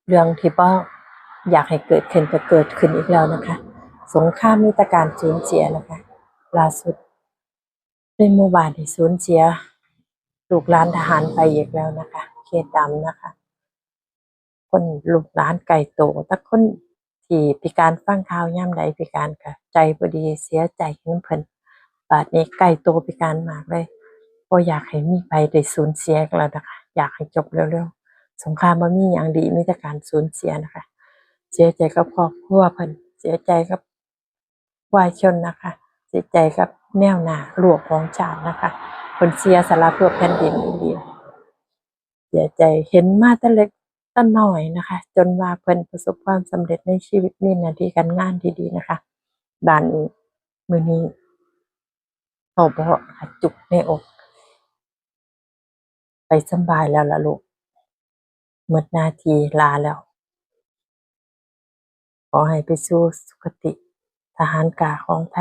ເລື່ອງທີ່ບໍ່ຢາກໃຫ້ເກີດຂຶ້ນກໍເກີດຂຶ້ນອີກແລ້ວนะคะ ສົງຄາມມີແຕ່ການສູນເສຍนะคะ ລ່າສຸດ ໃນໝູ່ບ້ານນີ້ສູນເສຍລູກຫຼານທະຫານໄປອີກແລ້ວนะคะ ເຂດດຳนะคะ ຄົນລູກຫຼານໃກ້ໂຕ ແຕ່ຄົນທີ່ພິການ ຟັງຂ່າວຍາມໃດພິການກໍໃຈບໍ່ດີ ເສຍໃຈນຳເພິ່ນ ບາດນີ້ໃກ້ໂຕພິການມາກເລີຍ ບໍ່ຢາກໃຫ້ມີໃຜໄດ້ສູນເສຍອີກແລ້ວນະຄະ ຢາກໃຫ້ຈົບເລັວໆ ສົງຄາມບໍ່ມີຫຍັງດີ ມີແຕ່ການສູນເສຍນະຄະ ເສຍໃຈກັບຄອບຄົວເພິ່ນ ເສຍໃຈກັບ ປະຊາຊົນນະຄະ ເສຍໃຈກັບແນວໜ້າໂລກຂອງຊາດນະຄະ ເພິ່ນເສຍສະຫຼະເພື່ອແຜ່ນດິນອີ່ຫຼີ ເສຍໃຈ ເຫັນມາແຕ່ເລັກແຕ່ນ້ອຍນະຄະ ຈົນວ່າເພິ່ນປະສົບຄວາມສຳເລັດໃນຊີວິດ ມີໜ້າທີ່ການງານທີ່ດີນະຄະ ບາດນີ້ມື້ນີ້ ເຂົາບອກນະຄະ ຈຸກໃນອົກ ໄປສຳບາຍແລ້ວລະລູກ ໝົດໜ້າທີ່ລາແລ້ວ ຂໍໃຫ້ໄປສູ່ສຸຄະຕິ ທະຫານກ້າຂອງໄທ